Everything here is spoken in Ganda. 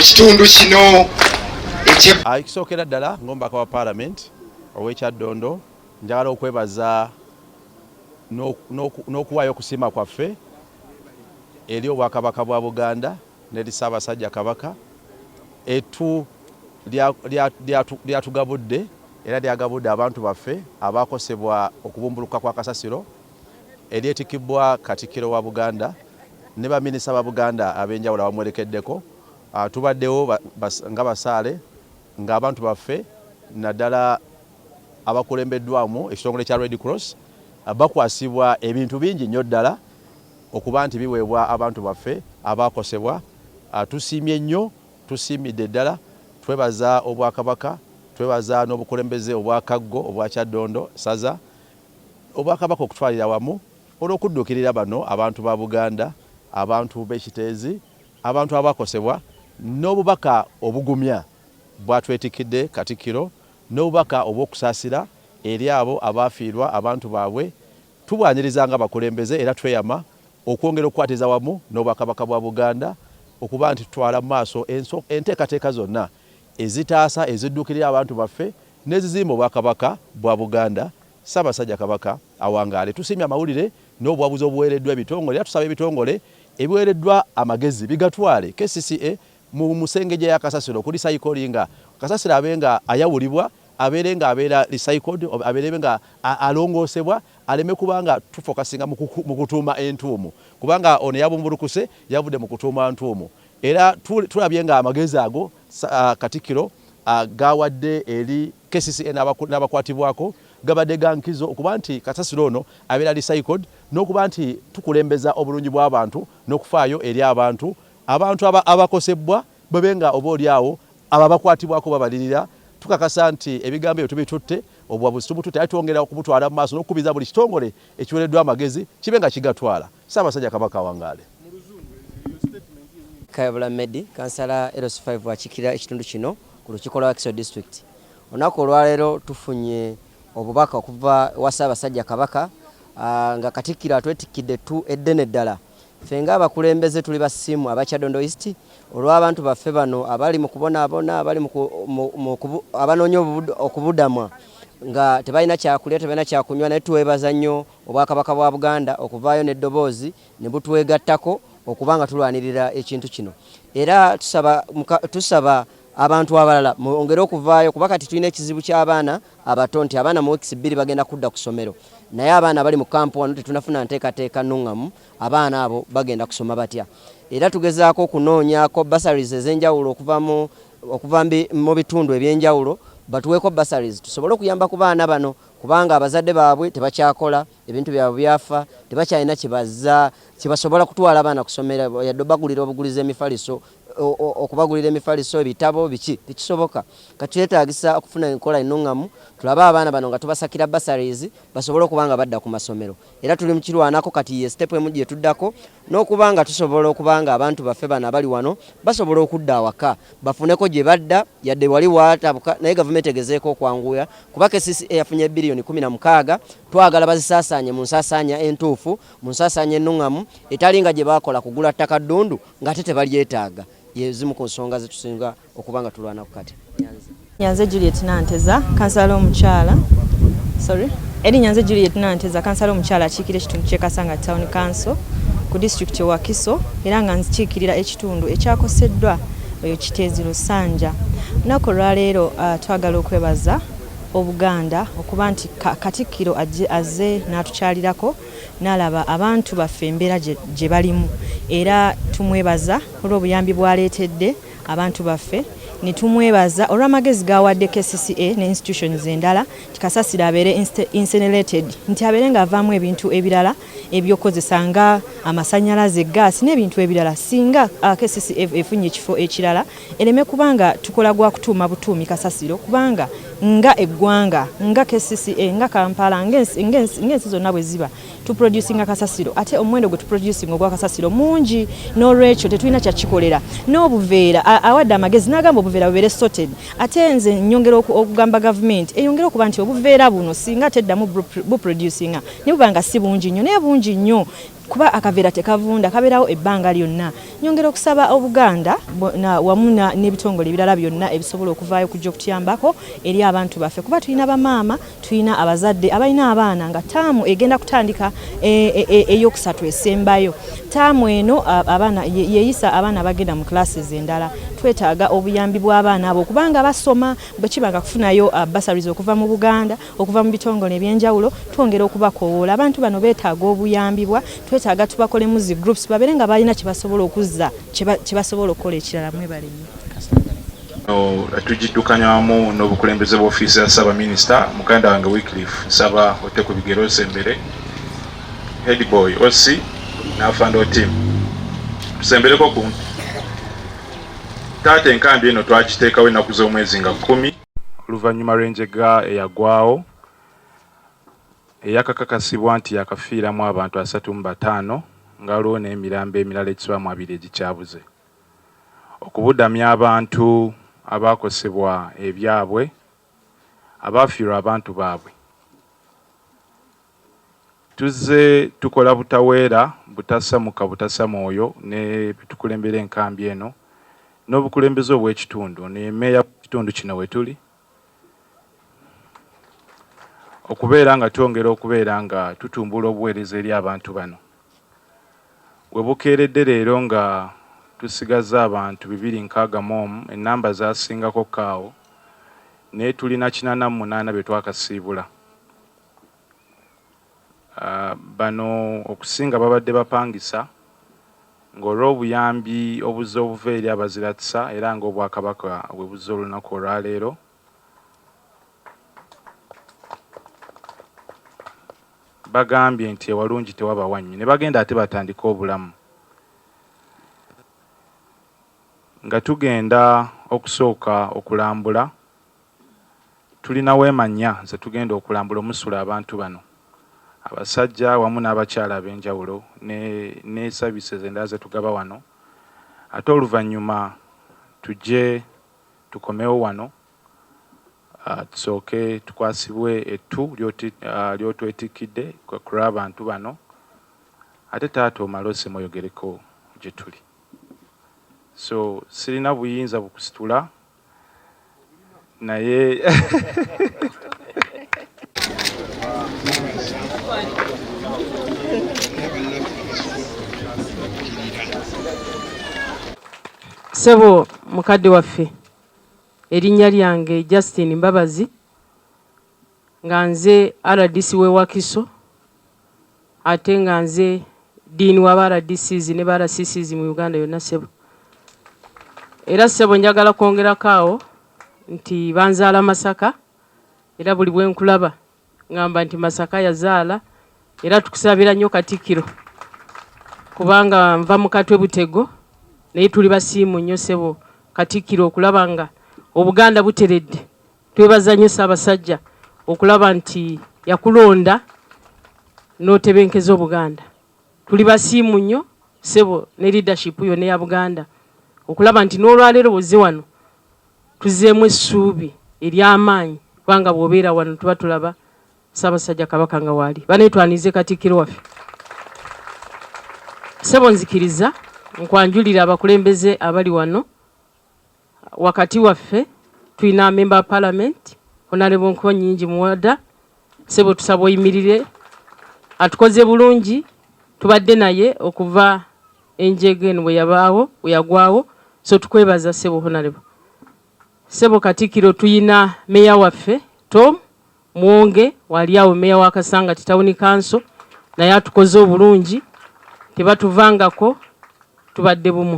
Kitundu kino ekye Ekisookera ddala, ng'omubaka wa Paalamenti ow'Ekyaddondo, njagala okwebaza n'okuwaayo okusiima kwaffe eri Obwakabaka bwa Buganda n'eri Ssaabasajja Kabaka. Ettu lyatugabudde era lyagabudde abantu baffe abakosebwa okubumbuluka kwa kasasiro, eryetikibwa Katikkiro wa Buganda ne baminisita ba Buganda ab'enjawulo abamwerekeddeko. Tubaddewo nga basaale ng'abantu baffe, naddala abakulembeddwamu ekitongole kya Red Cross, bakwasibwa ebintu bingi nnyo ddala okuba nti biweebwa abantu baffe abakosebwa. Tusiimye nnyo, tusiimidde ddala. Twebaza Obwakabaka, twebaza n'obukulembeze obwakaggo obwa Kyaddondo Ssaza, Obwakabaka okutwalira wamu, olw'okudduukirira bano abantu ba Buganda, abantu b'Ekiteezi, abantu abakosebwa, n'obubaka obugumya bwatwetikidde Katikkiro, n'obubaka obw'okusaasira eri abo abaafiirwa abantu baabwe. Tubwaniriza nga bakulembeze era tweyama okwongera okukwatiza wamu n'Obwakabaka bwa Buganda okuba nti tutwala mu maaso enteekateeka zonna ezitaasa, ezidduukirira abantu baffe n'ezizimba Obwakabaka bwa Buganda. Ssaabasajja Kabaka awangaale. Tusiimye amawulire n'obuwabuzi obuweereddwa ebitongole, era tusaba ebitongole ebiweereddwa amagezi bigatwale. KCCA mu musengejja ya kasasiro, okurecyclinga kasasiro, abe nga ayawulibwa, abeere nga abeera recycled, abeere nga alongoosebwa, aleme kuba nga tufocusinga mu kutuuma entuumu, kubanga ono yabumbulukuse yavudde mu kutuuma ntuumu. Era tulabye nga amagezi ago Katikkiro gawadde eri KCCA n'abakwatibwako gabadde ga nkizo, okuba nti kasasiro ono abeera recycled, n'okuba nti tukulembeza obulungi bw'abantu n'okufaayo eri abantu abakosebwa, bwebe nga oba oli awo abo abakwatibwako babalirira. Tukakasa nti ebigambo ebyo tubitutte, obuwabuzi tubututte, ate twongera okubutwala mu maaso n'okukubiriza buli kitongole ekiweereddwa amagezi kibe nga kigatwala. Ssaabasajja Kabaka awangaale. Kayabula Medi, kansala LC5 akiikirira ekitundu kino ku lukiiko lwa Wakiso District. Olunaku olwaleero tufunye obubaka okuva ewa Ssaabasajja Kabaka, nga Katikkiro atwetikkidde ettu eddene ddala. Ffe ng'abakulembeze tuli basiimu aba Kyadondo East olw'abantu baffe bano abali mu kubonaabona, abali abanoonya okubudamwa nga tebalina kyakulya, tebalina kyakunywa. Naye twebaza nnyo Obwakabaka bwa Buganda okuvaayo n'eddoboozi ne butwegattako okuba nga tulwanirira ekintu kino. Era tusaba abantu abalala mwongere okuvaayo, kuba kati tulina ekizibu ky'abaana abato, nti abaana mu weeks 2 bagenda kudda ku ssomero, naye abaana bali mu kampu wano tetunafuna nteekateeka nnuŋŋamu, abaana abo bagenda kusoma batya? Era tugezaako okunoonyaako bursaries ez'enjawulo okuva mu bitundu ebyenjawulo, batuweeko bursaries tusobole okuyamba ku baana bano, kubanga abazadde baabwe tebakyakola, ebintu byabwe byafa, tebakyalina kyebaza kyebasobola kutwala abaana kusomera, yadde obagulira obuguliza emifaliso, okubagulira emifaliso, ebitabo, biki, tekisoboka. Kati kyetagisa okufuna enkola ennuŋŋamu, tulabe abaana bano nga tubasakira bursaries basobole okuba nga badda ku masomero. Era tuli mukirwanako. Kati ye step emu gye tuddako, n'okuba nga tusobola okuba nga abantu baffe bano abali wano basobola okudda awaka, bafuneko gye badda, yadde wali waatabuka, naye gavumenti egezeeko okwanguya, kuba KCCA yafunye biliyoni 16. Twagala bazisaasaanye mu nsaasaanya entuufu, mu nsaasaanya ennuŋŋamu, etali nga gye baakola kugula ttaka ddundu ng'ate tebalyetaaga. Yezimu ku nsonga zetusinga okuba nga tulwanako kati. Nyanze Juliet Nanteza, kansala omukyala, sorry, erinnya nze Juliet Nanteza, kansala omukyala akiikira ekitundu ky'e Kasanga Town Council ku disitulikiti Wakiso, era nga nzikiikirira ekitundu ekyakoseddwa oyo Kiteezi Lusanja. Lunaku olwaleero twagala okwebaza Obuganda okuba nti Katikkiro azze n'atukyalirako n'alaba abantu baffe embeera gye balimu, era tumwebaza olw'obuyambi bw'aleetedde abantu baffe, ne tumwebaza olw'amagezi g'awadde KCCA ne institutions endala nti kasasiro abeere incinerated, nti abeere ng'avaamu ebintu ebirala ebyokukozesa nga amasannyalaze, gaasi n'ebintu ebirala. Singa KCCA efunye ekifo ekirala, ereme kubanga tukola gwa kutuuma butuumi kasasiro, kubanga nga eggwanga, nga KCCA, nga Kampala, ng'ensi zonna bwe ziba tuproducinga kasasiro, ate omuwendo gwe tuproducinga ogwa kasasiro mungi. N'olwekyo tetulina kyakikolera n'obuveera. Awadde amagezi n'agamba obuveera bubeere sorted. Ate nze nyongera okugamba gavumenti eyongere okuba nti obuveera buno singa teddamu buproducinga ne buba nga si bungi nnyo, naye bungi nnyo. Kuba akaveera tekavunda, kabeerawo ebbanga lyonna. Nyongera okusaba Obuganda wamu n'ebitongole ebirala byonna ebisobola okuvaayo okujja okutuyambako eri abantu baffe, kuba tulina bamaama, tulina abazadde abalina abaana nga taamu egenda kutandika eyokusatu esembayo. Taamu eno abaana yeyisa abaana abagenda mu classes endala. Twetaaga obuyambi bw'abaana abo kubanga basoma. Bwe kiba nga kufunayo bursaries okuva mu Buganda, okuva mu bitongole ebyenjawulo, twongera okubakowoola. Abantu bano beetaaga obuyambibwa. Twetaaga tubakolemu zi groups, babeere nga balina kye basobola okuzza, kye basobola okukola ekirala. Mwebale nnyo. Tugiddukanya wamu n'obukulembeze bw'ofiisi ya Ssaabaminisita. Muganda wange Wycliffe, nsaba ote ku bigere osembere. Headboy oc n'afande Otim, tusembereko kumpi. Taata, enkambi eno twagiteekawo ennaku z'omwezi nga 10 oluvannyuma lw'enjega eyagwawo eyakakakasibwa nti yakafiiramu abantu 35, nga waliwo n'emirambo emirala egisoba mu 20 egikyabuze. Okubudamya abantu abaakosebwa ebyabwe, abaafiirwa abantu baabwe, tuzze tukola butaweera, butassa mukka, butassa mwoyo ne tukulembera enkambi eno n'obukulembeze obw'ekitundu ne meeya w'ekitundu kino we tuli, okubeera nga twongera okubeera nga tutumbula obuweereza eri abantu bano. We bukeeredde leero nga tusigaza abantu 261, ennamba zasingako kaawo, naye tulina 88 be twakasiibula. Bano okusinga babadde bapangisa, ng'olw'obuyambi obuzze obuva eri abazirakisa era ng'Obwakabaka bwe buzze olunaku olwaleero, bagambye nti ewalungi tewaba wannyo, ne bagenda ate batandike obulamu. Nga tugenda okusooka okulambula, tulina weema nnya ze tugenda okulambula omusula abantu bano, abasajja wamu n'abakyala ab'enjawulo ne services endala ze tugaba wano. Ate oluvannyuma tujje tukomewo wano, tusooke tukwasibwe ettu ly'otwetikkidde ku lw'abantu bano. Ate taata omale oseme oyogereko gye tuli. So sirina buyinza bukusitula, naye Ssebo mukadde waffe, erinnya lyange Justin Mbabazi, nga nze RDC w'e Wakiso, ate nga nze dean wa RDCs ne ba RCCs mu Uganda yonna, ssebo. Era ssebo, njagala kwongerako awo nti banzaala Masaka, era buli bwe nkulaba ngamba nti Masaka yazaala. Era tukusabira nnyo Katikkiro, kubanga nva mu Katwe Butego, naye tuli basiimu nnyo ssebo Katikkiro okulaba nga Obuganda buteredde. Twebaza nnyo Ssaabasajja okulaba nti yakulonda n'otebenkeza Obuganda. Tuli basiimu nnyo ssebo ne leadership yonna eya Buganda okulaba nti n'olwaleero bw'ozze wano, tuzzeemu essuubi ery'amaanyi, kubanga bw'obeera wano tuba tulaba Ssaabasajja Kabaka nga waali. Banaye, twanirize Katikkiro waffe. Ssebo, nzikiriza nkwanjulire abakulembeze abali wano wakati waffe. Tulina member wa parliament, Honorable Nkunyingi Muwada. Ssebo, tusaba oyimirire. Atukoze bulungi, tubadde naye okuva enjega eno bwe yabaawo, bwe yagwawo, so tukwebaza ssebo Honorable. Ssebo Katikkiro, tuyina meya waffe Tom Mwonge wali awo, meya wa Kasangati Town Council, naye atukoze obulungi, tebatuvangako, tubadde bumu.